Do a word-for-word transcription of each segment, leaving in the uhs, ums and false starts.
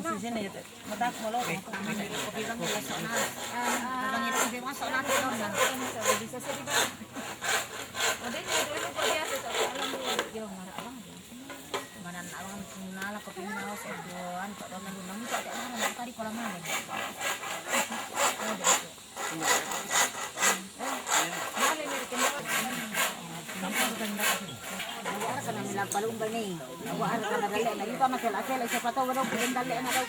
Sini, sini, ya, Teh. Matak mo, lo. Kopi lang nila sa na. Abang ito, hindi mo sa na, ito na. Bisa sa di ba? O, di, hindi mo pa diya sa alam mo. Yo, mara abang. Manan abang, nala kopi na sa doon. Ano pa doon, ano pa doon, ano pa doon, ano pa doon. Awara ka na nila palumba ni. Awara ka na dali na. Yung pa makel-akel, ay sa pataw, wala ko dali na daw.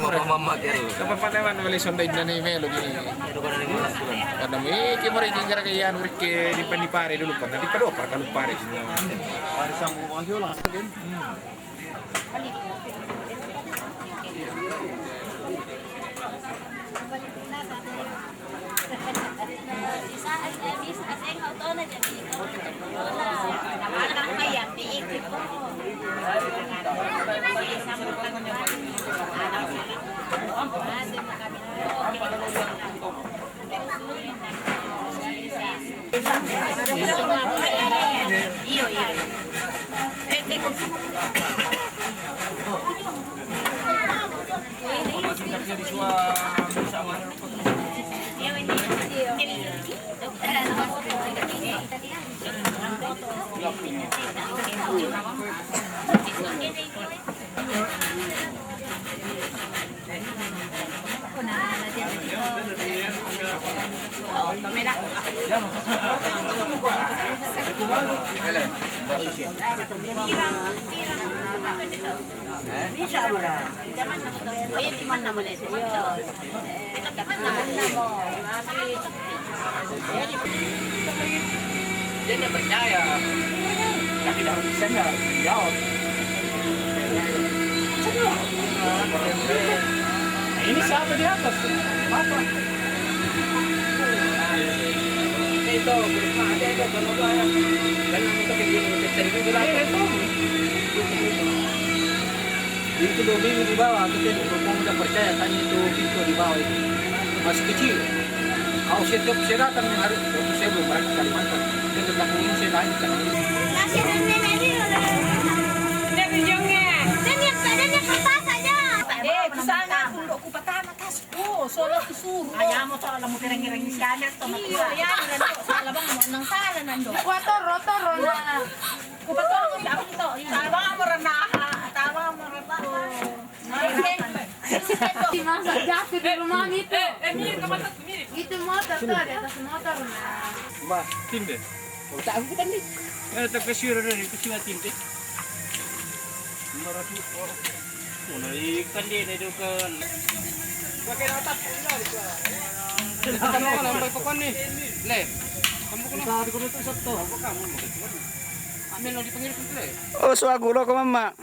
Mama, mama, kaya. Kapapanaman, wala siyang daig na ni Melo, gini. Ano ka na rin, wala sila? Ano mo, eh, kaya mo rin, kaya kaya, ano rin, kaya, di pa ni pare, lulupang, di pa do, para kalupare. Pare sa mga wala, sa din. Dia tak percaya. Tidak, saya nggak jawab. Saya bilang, "Ini siapa di atas? Apa?" Itu, ada itu, sama apa ya? Dan itu, itu, itu, itu, itu. Itu dua minggu di bawah, aku jadi, kamu udah percaya, tanya itu pintu di bawah itu. Masih kecil. Kalau saya tiap saya datang nih hari, waktu saya belum balik ke Kalimantan. Saya tetap mengungsi lagi karena ini. Nasi dan nenek ini udah. Dia tunjuknya. Dan yang, dan yang kertas aja. Eh, ke sana, aku duduk, aku pertama, tas. Oh, soalnya aku suruh. Ayam, soalnya mau tereng-tereng di sana, sama iya, tua. Ya, Nando, salah bang, mau nang salah, Nando. Kuator, rotor, rona. Kuator, aku tak tahu. Tawa merana, tawa merana. Dimasak jatuh di rumah itu. Itu motor tuh, di atas motor. Nah. Mbah, tinde. Tahu kita nih. Eh, tak kasih orang dari kecil tinde. Lima ratus. Mana ikan dia nih, dukan. Pakai otak. Kita mau nambah pokok nih. Le. Kamu kena. Kita di gunung itu satu. Apa kamu? Ambil lo di pinggir itu, Le. Oh, suaku lo ke mama.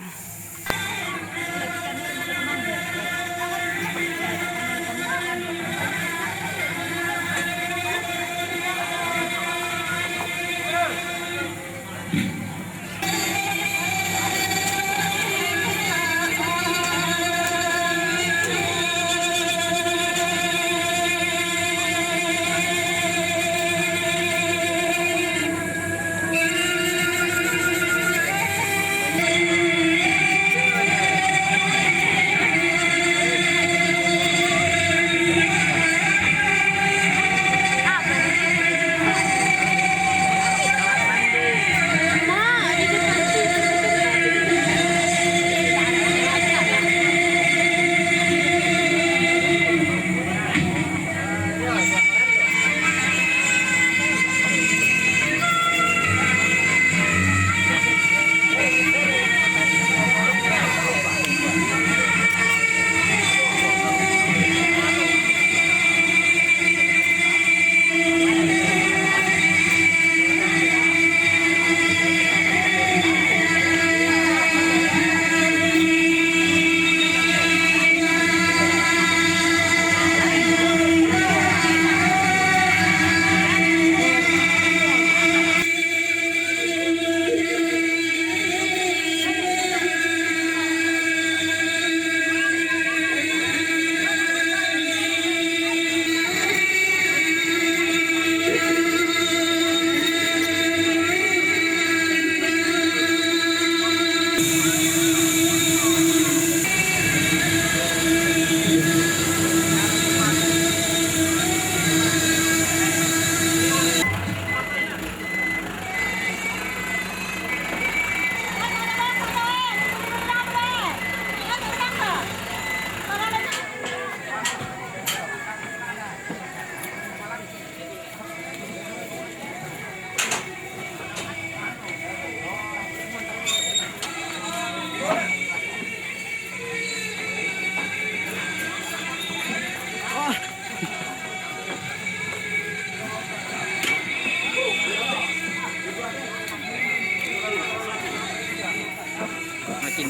Makin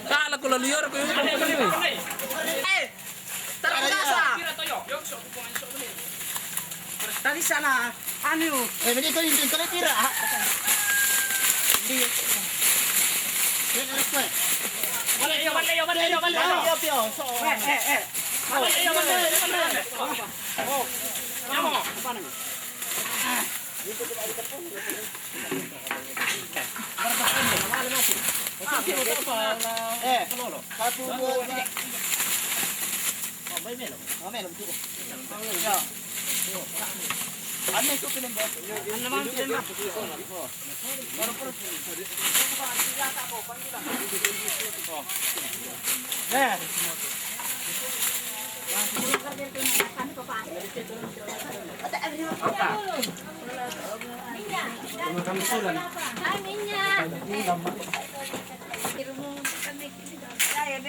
Kala ko laliyo ko. Eh, tara ko sa. Tadi sana, anu. Eh, beli ko yung tira. Balik, balik, balik, balik, balik. Balik, balik, balik, balik. Eh, eh, eh. Balik, balik, balik, balik. Oh. Ano? Eh, satu, dua, tiga. Oh, may melo. Oh, melo, sige. Ya. Ano naman, ano naman?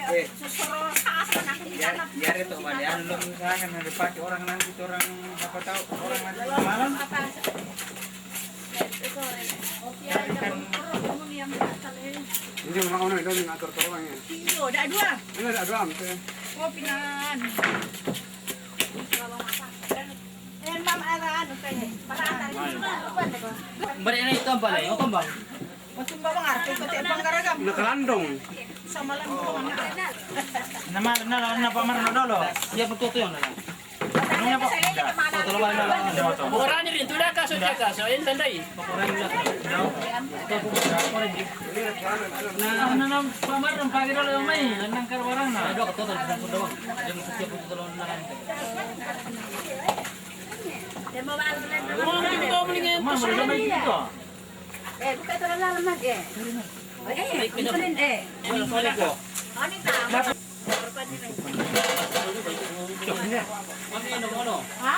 Eh, ya, ya itu, Bang. Yang belum usahakan, ada pakai orang nanti, orang, siapa tahu, orang nanti malam. Ini rumah ono itu ngatur tolong ya. Iyo, ada dua. Ini ada dua, maksudnya. Oh, pinaan. Eh, Mam, ada anu, kayaknya. Para antar ini. Beri ini tambah lah, ya, tambah. Macam Bang Arto, kata Bang Garagam. Nakalandong. Sama lang po. Nama, na, na, na, pamar na dolo. Iya, betul tuh, na. Ano na po? Orang ni rin, tu dah kaso dia kaso, yang tandai. Na, na, na, pamar ng pagi dolo yung may, nang karwarang na. Aduh, betul tuh, betul tuh. Dia mesti siap untuk tolong na. Mau, mau, mau, mau, mau, mau, mau, mau, mau, mau, Eh, buka tu dalam, Mat, eh. Eh, eh, eh. Ano ta? Ha?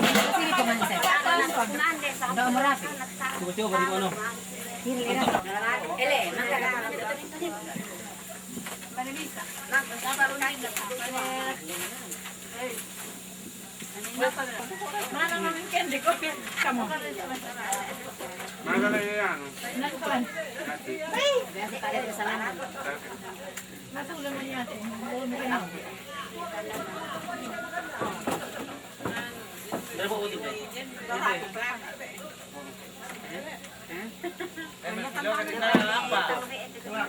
Kasi ito man, sir. Daw mo rapi. Ele, mangga. Manisa. Nang, sa baru naik. Mana namin candy ko? Kamu. Mana na yan? Nagkuhan. Ay! Nasa ulan na yata.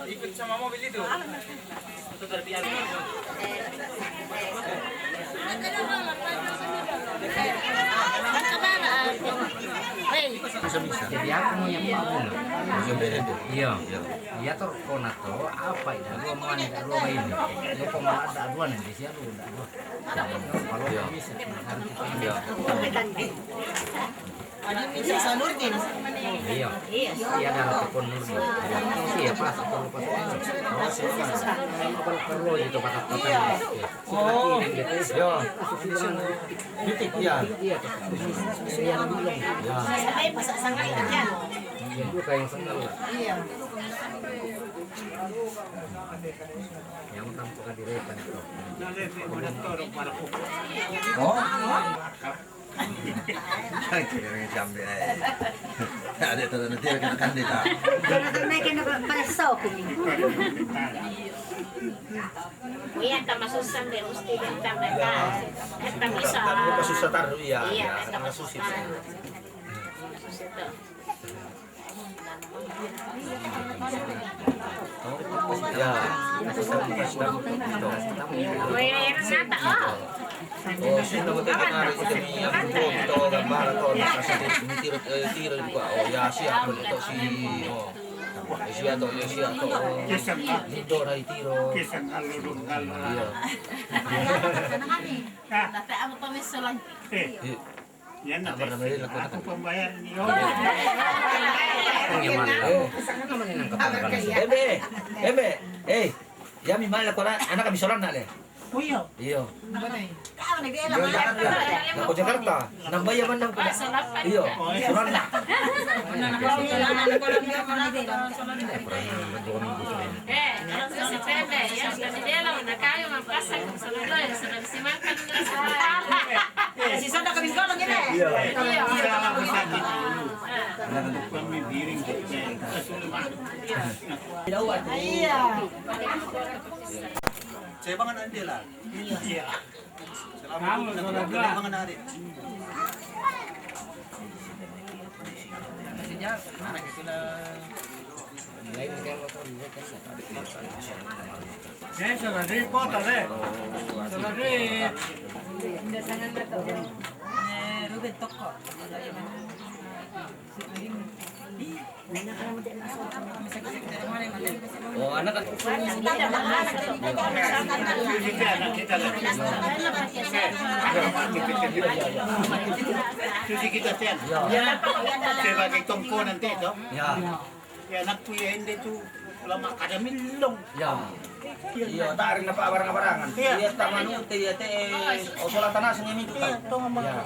Ikut sama mobil itu. Jadi aku mau yang apa? Iya. Iya tuh, kau nak tahu apa itu? Dua mana, dua ini. Dua koma ada dua nanti, siapa dua? Kalau bisa. Iya. Iya. Iya, ada telepon Nurdin. Iya, pas aku lupa. Oh, siapa? Kalau perlu itu, kata-kata. Oh. Iya. Iya. Iya. Saya pasang sangat kan. Iya, itu kayak yang sendal. Iya. Yang utang suka direpan itu. Oh. Kira-kira jambe, eh. Ada tu nanti kita kan dia. Kena kena kena preso kumi. Iya, tambah susah deh, mesti tambah. Eh, tambah susah. Tambah susah taruh, iya. Iya, tambah susah. Susah tu. Ya. Weh, Renata, oh. Oh, sino ko tayo na ko tayo ang grupo ito, gambara to, na kasi tiro, eh, tiro ko. Oh, ya, siya ko to si, oh. Eh, siya to, eh, siya to. Oh. Lindo na itiro. Iya. Dati ako pa may sulang. Eh. Yan na, ako pambayar niyo. Ang yaman. Oh. Ebe, ebe, eh, yami mahal ko na, anak kami solan na le. Kuya. Iyo. Ako, nag-iilang Iyo, na. Jakarta. Ako, Jakarta. Nambaya man lang ko na. Iyo. Solan na. Eh, ano si Pepe? Yan, kami din lang, nakayo, mapasag, sa luto, sa nagsimangkan na sa. Kasi sa nakamin ko lang yun eh. Iya. Iya. Kami biring. Iya. Saya bangan andila. Iya. Salamat po na mga nari. Yes, saladri po, tale. Saladri. Hindi, sangan na to. Eh, Ruben, toko. Oh, anak kan. Cuci kita, Sen. Ya. Sebagai tongko nanti, toh. Ya. Ya, anak kuya hindi tu lama kada milong. Ya. Iya, tarik na pa barang-barangan. Iya. Iya, tama nu, te, iya, te, eh, o, sola tanah sini mi tu. Iya, tama. Ya.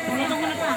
Ano itong ano pa?